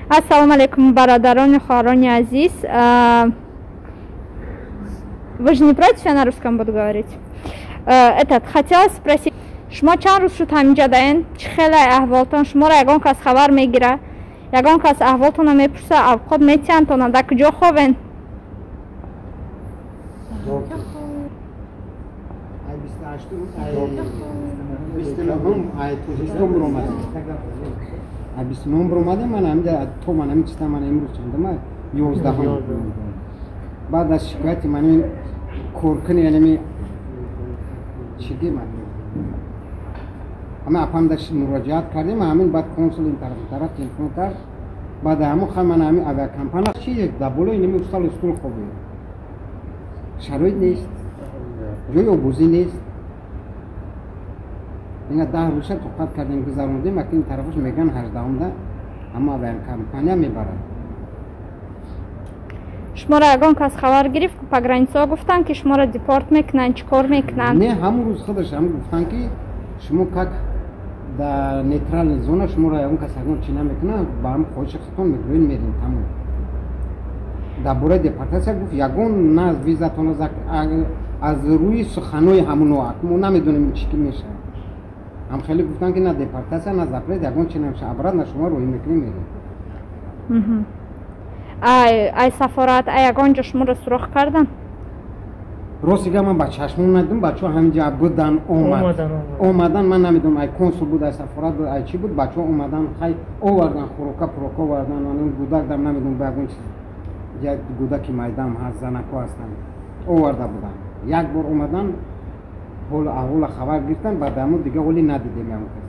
Ассалому алайкум, бародарони, хоҳарони азиз. Вы же не против, я на русском буду говорить? Этот, хотела спросить, шумо чанд рӯз шуд ҳаминҷа даен? Чӣ хеле аҳволтон? Шуморо ягон кас хабар мегира? Ягон кас аҳволтонро мепурса? Авқот метиҳандтона? Дар куҷо ховен? Ай 28-ум, ай 29-ум, ай Тоҷикистон биромадем. Ай 29-ум биромадем, ман ҳаминҷа то ман ҳамин чиста, ман имрӯз чандама, 11-ум. Баъд аз шикояти ман ин коркуни, яъне чӣ гем, ҳама апам муроҷиат кардем, ҳамин баъд консул ин тараф тараф телефон кард. Баъд ҳамон хай ман ҳамин авиакомпания чи дар болои ними усталу стул хобем. Шароит нест, ҷои обозӣ нест. Ина 10 рӯза тоқат кардем, гузарондем. Аки ин тарафаш мегӯянд, 18-умда ҳама авиакомпания мебарад. Шуморо ягон кас хабар гирифт? Погранцо гуфтанд, ки шуморо депорт мекунанд? Чӣ кор мекунанд? Не, ҳамон рӯз худаш ҳам гуфтанд, ки шумо как дар нейтральный зона, шуморо ягон кас ягон чӣ намекунад, ба ҳам хоҳиши худтон мегӯен, мерем, тамом. Дар бораи депортатсия гуфт, ягон на визатон, аз рӯи суханои ҳамуно мо намедонем, чӣ ки мешавад. Ҳам хеле гуфтанд, ки на депортатсия, на запрет, ягон чи намешавад, обратно шумо роҳӣ мекунем, мерем. Ай сафорат, ай ягон ҷо шуморо суроғ кардан? Рости гап, ман ба чашмон надидам. Бачаҳо ҳаминҷа будан, омад, омадан, ман намедонам, ай консул буд, ай сафорат буд, ай чӣ буд. Бачаҳо омадан, хай овардан, хӯрока пурока овардан. Гудак дам намедонам, ба ягон чиз, як гудаки майдам ҳаст, занако ҳастанд, оварда буданд. Як бор омадан, ҳолу аҳвола хабар гирифтан, баъд ҳамун дига ҳоли надидем ягон кас.